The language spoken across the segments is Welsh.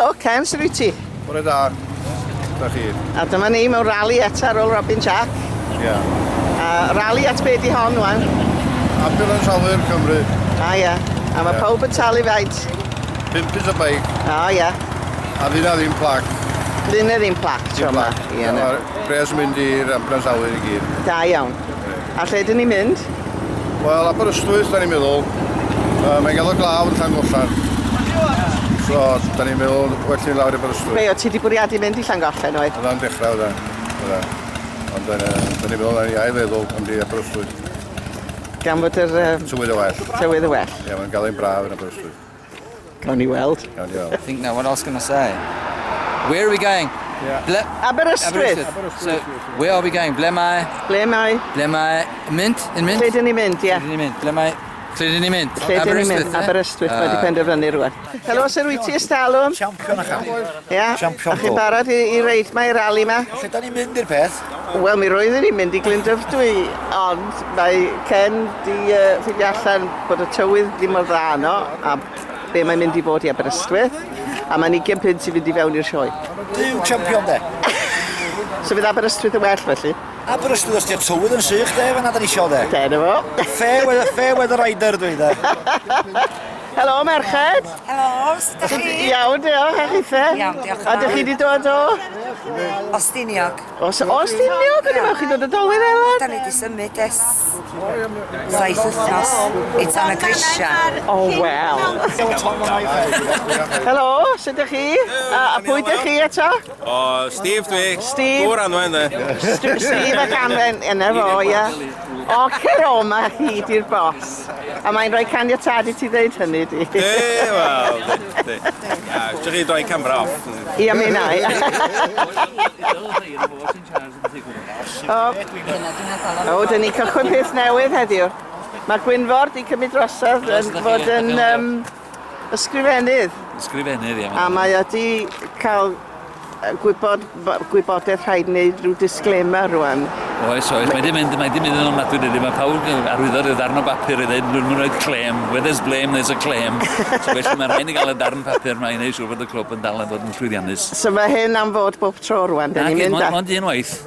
Helo Ken, sut wyt ti? Bore da. Da chi? A dyma ni mewn rali eto ar ôl Robin Jack. Ia. Yeah. A rali at be di hon wan? Ambulance Awyr Cymru. A ia. A mae yeah. pawb yn talu faint? 5 punt y beic. A ia. A fydd na ddim plac. Fydd na ddim plac tro yma. Ie, na. Mae'r pres yn mynd i'r ambulance awyr i gyd. Da iawn. A lle dyn ni'n mynd? Wel, Aberystwyth, da ni'n meddwl. Uh, mae'n gael o glaw yn Llangollen. So, da ni'n meddwl, well ni'n lawr i Aberystwyth. Be, o ti wedi bwriadu mynd i Llangollen, oedd? Oedd o'n dechrau, oedd e. Ond da ni'n meddwl, da ni'n ail feddwl am di Aberystwyth. Gan fod yr... Um, tywydd y well. Tywydd y well. Ie, mae'n gael ein braf yn Aberystwyth. Gawn ni weld. Gawn ni weld. Think now, what else can I say? Where are we going? Yeah. Ble Aberystwyth. Aberystwyth. So, where are we going? Ble mae... Ble mae? Ble mae mynd? Yn mynd? Lle dyn ni'n mynd, ie. Lle dyn ni'n mynd? Ble mae... Lle dyn ni'n mynd? Lle dyn ni'n mynd? eh? Aberystwyth, mae wedi penderfynu rwan. Helo, sir wyt ti ystalwm? Champion a chan. Ia. Champion A chi'n barod i, i reid mae rali ma? Lle da ni'n mynd i'r peth? Wel, mi roeddwn i'n mynd i Glyndyrfdwy, ond mae Ken di uh, ffeindio allan bod y tywydd ddim mor dda yno, a be mae'n mynd i fod i Aberystwyth, a mae'n 20 punt i fynd i fewn i'r sioe. Duw champion de. So fydd Aberystwyth yn well felly? Aberystwyth os di'r tywydd yn sych de, fanna da ni isio de. Dyna fo. Fair weather, fair weather rider dwi de. Helo merched. Helo, sut ydych chi? Iawn, diolch, a chithe? Iawn, diolch yn A dych chi wedi dod o? O Stiniog. O, o Stiniog? O'n i'n meddwl chi dod o Dolwyn Elen. Da ni wedi symud ers saith wythnos i tan y grisiau. O, wel. Helo, sut ydych chi? A, a pwy ydych chi eto? O, Steve dwi. Steve. Gŵr Anwen, de. Steve ac Anwen, yna fo, ia. O, cer o, mae hi di'r bos. A mae'n rhoi caniatâd i ti ddeud hynny, di. Di, wel, di. Ia, eisiau chi droi camera off. Ia, mi na i. O, o, dyn ni'n cychwyn peth newydd heddiw. Mae Gwynfor di cymryd drosodd yn fod yn um, ysgrifennydd. Ysgrifennydd, ia. A mae o di cael gwybod, gwybodaeth rhaid wneud rhyw disclaimer rwan. Oes, oes. Mae di mynd, mae di mynd yn ofnadwy dydy. Mae pawb yn arwyddo rhyw ddarn o bapur i ddeud, nhw'n rhoi claim. Where there's blame, there's a claim. So felly mae rhaid ni gael y darn papur yma i wneud siŵr bod y clwb yn dal yn fod yn llwyddiannus. So mae hyn am fod bob tro rwan, dyn ni'n mynd â... Mond unwaith.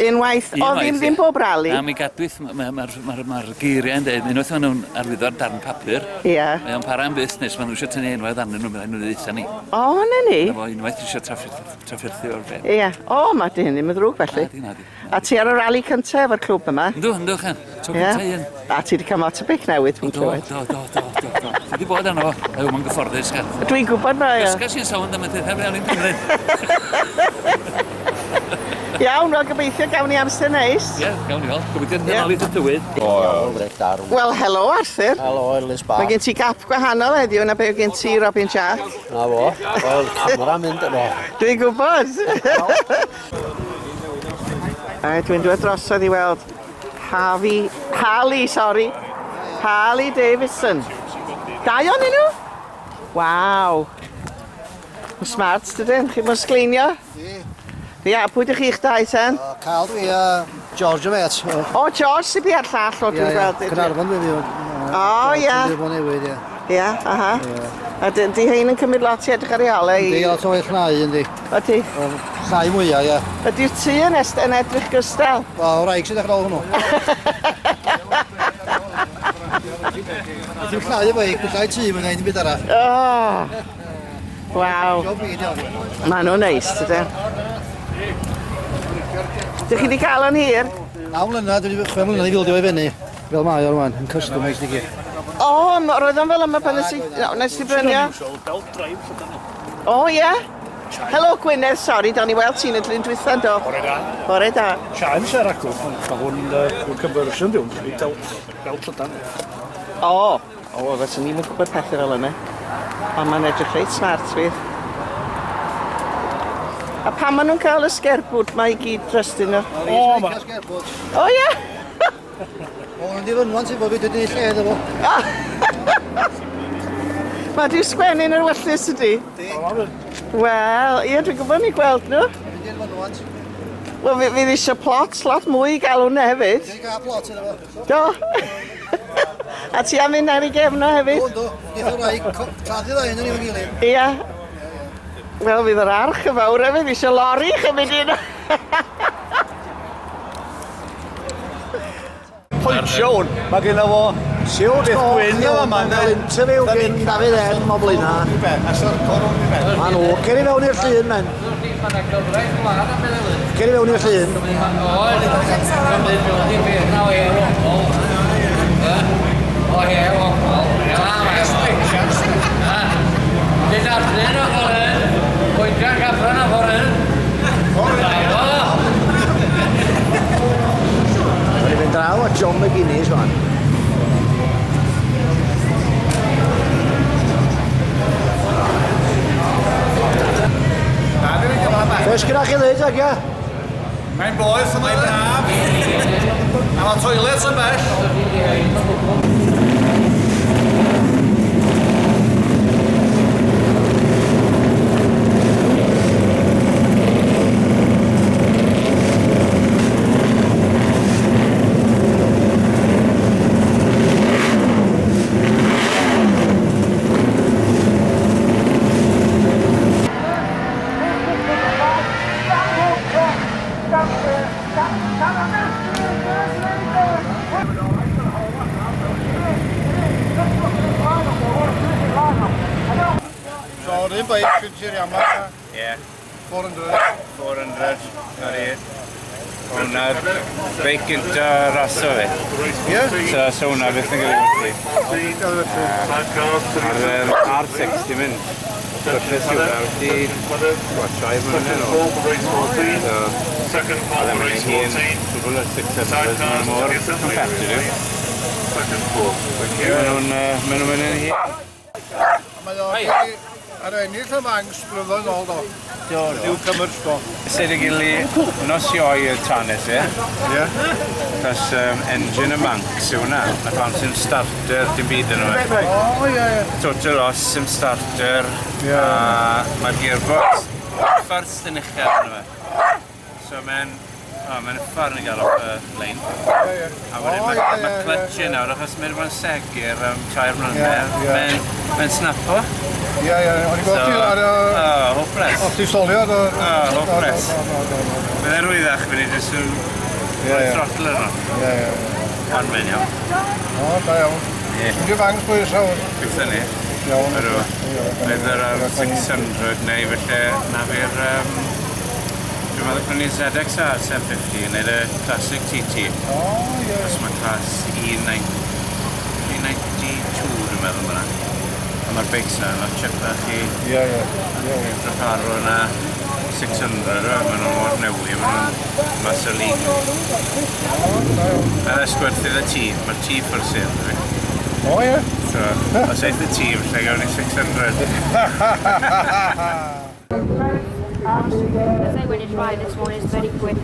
Unwaith, o ddim, ddim bob rali. Na, mi gadwyth, mae'r ma, ma, ma, ma geiriau yn dweud, unwaith maen nhw'n arwyddo'r darn papur, Ie. Mae o'n para am byth nes maen nhw eisiau tynnu enwau arnyn nhw, maen nhw'n dweud ni. O, na ni. Na fo, unwaith eisiau trafferthu o'r ben. Ie. O, mae di hynny, mae'n ddrwg felly. Na di, na di. A ti ar y rali cyntaf efo'r clwb yma? Yndw, yndw, chan. Tro Ie. cyntaf un. A ti wedi cael motorbike newydd, dwi'n Do, clywed. do, do, do, do, do. Ti wedi bod arno fo. Ew, mae'n gyfforddus, chan. Dwi'n gwybod mae o. Dysgas i'n sownd am y pethau fel i'n cymryd. Iawn, wel gobeithio gawn ni amser neis. Ie, gawn ni weld. Gobeithio yn ôl i dy tywydd. Wel, helo Arthur. Helo, Elis Bar. Mae gen ti gap gwahanol heddiw na be gen ti Robin Jack. Na fo. Wel, camera mynd yno. Dwi'n gwybod. A dwi'n dod drosodd i weld Harvey, Harley, sorry. Harley Davidson. Da iawn nhw? Waw. Mae'n smart, dydyn? Chi'n mwyn sgleinio? Ie. Ia, pwy ydych chi'ch dau ten? Carl dwi a George y met. O, George sy'n bu ar llall o, dwi'n gweld. Cynarfon dwi fi. O, ia. Dwi'n bod newydd, ie. Ia, aha. A di, di hein yn cymryd lot i edrych ar ei olau? Yndi, lot o well llnau, yndi. Ydy. Llnau mwyaf, ie. Ydy'r tŷ yn, est, yn edrych gystal? Wel, wraig sy'n edrych ar ôl hwnnw. Ti'n llnau y beic, dwi'n llnau tŷ, mae'n gwneud yn byd arall. Oh. Waw. Maen nhw'n neis, tydyn. Dych chi wedi cael o'n hir? 9 mlynedd, dwi wedi 6 mlynedd i fildio i fyny. Fel mae o rwan, yn customised i gyd. O, roedd o'n fel yma pan nes i, nes i brynu o? O, ie. Helo Gwynedd, sori, do'n i weld ti'n y dlun dwytha, do. Bore da. Bore da. Chimes ar acw, mae hwn uh, conversion diwn, belt, belt llydan. O, O, fyswn i'm yn gwybod pethau fel yna. Ond mae'n edrych reit smart fydd. A pam maen nhw'n cael y sgerbwd mae i gyd drostyn nhw? O, ma... O, ie! O, nhw'n di fynwant efo fi, dwi wedi lle iddo fo. Mae di sgwennu yn yr wyllys ydi? Wel, ie, dwi'n gwybod ni gweld nhw. Mynd i'r fynwant. Wel, fydd eisiau plot, lot mwy i gael hwnna hefyd. Dwi'n gael plot iddo fo. Do. A ti am fynd ar ei gefn o hefyd? Do, do. Neith o rai claddu ddau yn efo'n gilydd. Ia. Wel, fydd yr arch yn fawr hefyd, eisiau lori chymryd un. Pwyntio hwn, mae gen fo beth gwyn yma ma'n Fel interview gen Dafydd M o Blaena. Ma nhw, cer i fewn i'r llun, men. Cer i fewn i'r llun. Da ni'n mynd draw at John McGuinness wan. Be sgynna chi ddeud, ag ia? Mae'n boeth yma. Mae'n braf. A mae toilet yn bell. So, yr un beic sy'n ti'r Yamaha. Ie. 400. 400. Na ni. Hwna'r beic gynta raso fi. Ie? So, so hwnna beth yn gael ei werthu. Ar yr R6 di mynd. Golles i hwnna wedi, what, 3 mlynedd yn ôl. So, oedd e'n mynd i hun, cwbl o 600, maen nhw mor competitive. Maen nhw'n maen nhw'n mynd yn hyn. Mae o ar ennill y Manx blynyddoedd nôl do. Newcomers do. Sut y gili nos sioe y tanes e. Ie. Cos engine y Manx yw hwnna. Na pam sy'n starter dim byd yn yma. O ie ie. Total loss sy'n starter. Ie. A mae'r gearbox first yn uchel yn yma. So mae'n oh, mae'n uffar yn gael off y lein. Ie ie. A wedyn O, mae ie, ma ie, clutch ie. yn nawr, achos mae'n bod yn segur am 3 Ie, mlynedd. ie. Mae'n mae'n snapo. Ie ie. O'n i'n gweld ti ar y... Oh, hopeless. Os ti solio ar y... O, hopeless. Do, do, do, do, do. Bydd e'n rwyddach fydd ni jyst yn Ie, rhoi ie. throttle arno. Ie ie. Ond mae'n iawn. O, da iawn. Ie. Ti'n Manx blwyddyn nesaf hwn? Gobeithio ni. Iawn. Ydw. Bydd yr R600 neu felly na fi'r... Dwi'n meddwl prynu ZXR 750 neu y Classic TT. O, ie. Os mae class 192 dwi'n meddwl mae'na. A mae'r beics na yn lot chipach i Ie, ie. Ie, ie. Recaro na 600, maen nhw'n mor newi, maen nhw'n mas o league. Mae'n ysgwerthu'r y tŷ, mae'r tŷ for sale, dwi. O, ie. So, os eith y tŷ, felly gawn ni 600. I say when you try this one, it's very quick.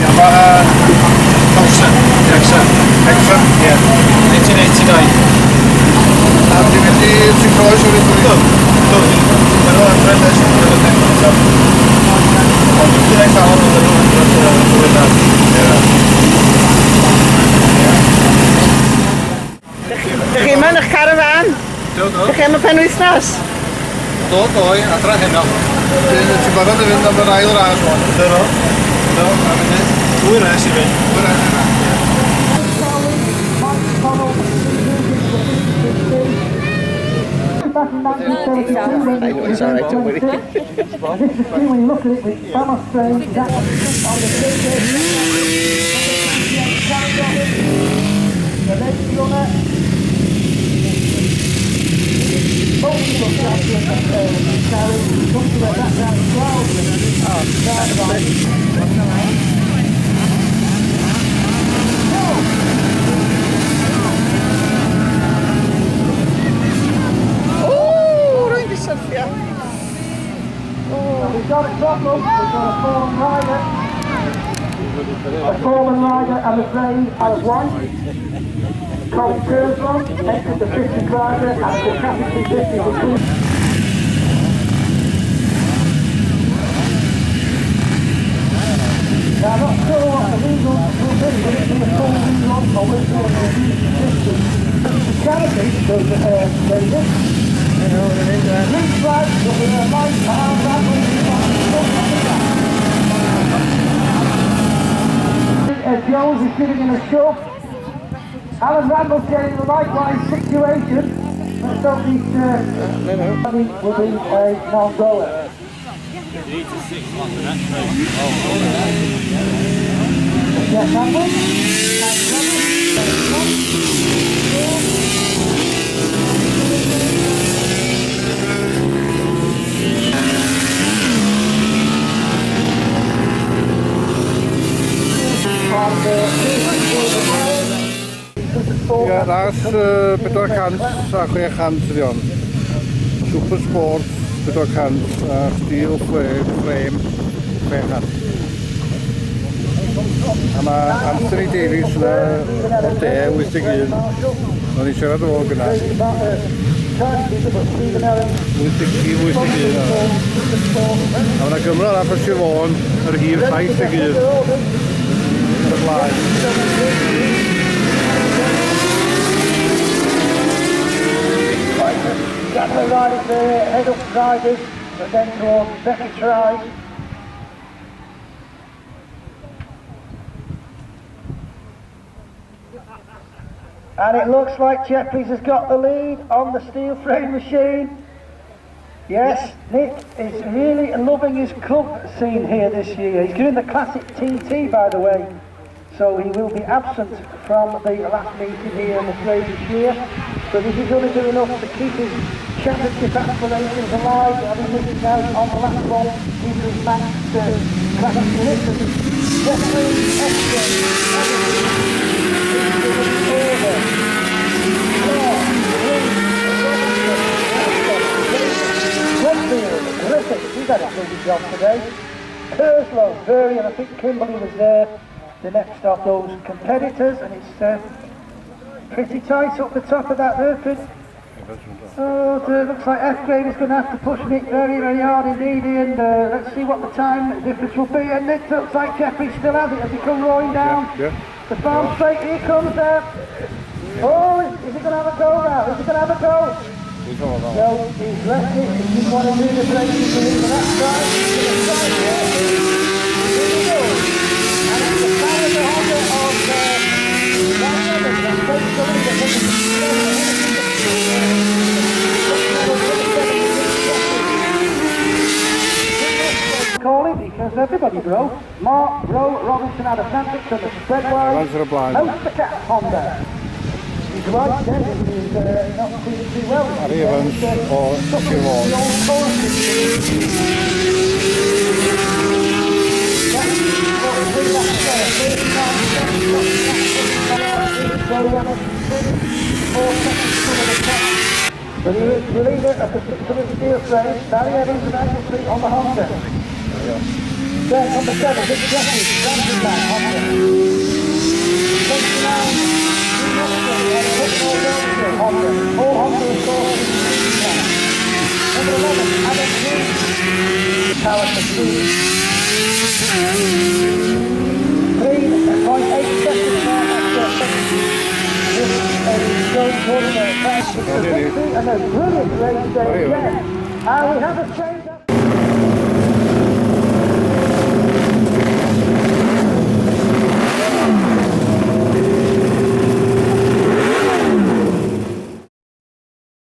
Yamaha 1000. Hexer. Hexer. Ie. 1989. A ti'n mynd i ti'n croes o'r un Do. Do. Mae'n o'r adre nes yn y cyntaf. Ond dwi'n gwneud llawer o'n nhw yn ddiweddar. Dych chi yma yn eich carafan? Do, do. Dych chi am y penwythnos? Do, do, adra heno. Ti'n barod i fynd am yr ail ras wan? Do, do. Do, a fynd. Dwy res i fynd. Dwy res i fynd. back in 1972 when I know, it's all right, don't worry. This machine, when you look at it, with Vamos frame, that on the the lady runner, multiple champion carry, comes to a background crowd. O, rwy'n di syrthio. We've got a problem, we've got a fallen rider. A fallen rider, I'm afraid, out of one. Colin Curzon entered the 50 rider and the category 50 was Now, I'm not sure what the legal will be, will it be a full rerun or will it be a reduced distance? The canopy goes to Davis. Green flag will be a light power that will be on the Jones is giving him a shove. Alan Randall's getting the likewise situation. Let's hope these will be a non-goer. Yes, Randall. Ie, ras 400 a 600 ydi hon. Super Sport 400 a steel frame 600. A mae Anthony Davies yna o'r de, 81. O'n i'n siarad o fo gyna. 80, 81. A mae yna Gymro arall o Sir Fôn, yr hif 71. Yn y blaen. Gatler riders there, head up riders, and then towards Becky Tribe. And it looks like Jeffries has got the lead on the steel frame machine. Yes, Nick is really loving his club scene here this year. He's doing the classic TT, by the way. So he will be absent from the last meeting here, I'm afraid, this year. But is he going to do enough to keep his championship aspirations alive? Having missed out on the last one due to his match classic listen. Jeffrey Eskin, Redfield, Griffiths, he's had a busy job today. Kerslow, Bury, and I think Kimberley was there, the next of those competitors, and it's pretty tight up the top of that hairpin. Oh, it looks like F grade is going to have to push Nick very, very hard indeed, and let's see what the time difference will be. And it looks like Jeffrey still has it as he comes rolling down the farm straight. Here comes there. Oh, is he going to have a go now? Is he going to have a go? No, he's left it. He didn't want to do the braking for him, but that's right. He's gonna try it here. Here we go. And it's the power of the Honda of Barry Evans. That takes the lead. I think it's Call it because everybody broke. Mark Rowe Robinson out of Nantucket on the spread wide. Evans ar y blaen. Out the cat Honda. He's right there, he's not feeling too well. Harry Evans o Sir Fôn. But he is the leader of the 600 steel frame, Barry Evans of Angle Street on the Honda. Then number 7, Dick Jeffries, Rankin Man, Honda. 29, Jim Russell, and Hucknall Wiltshire, Honda. All Honda, of course. Number 11, Adam Hughes, Power for two. 3.8 seconds now after this is going towards the back to victory and a brilliant race day again. And we have a change.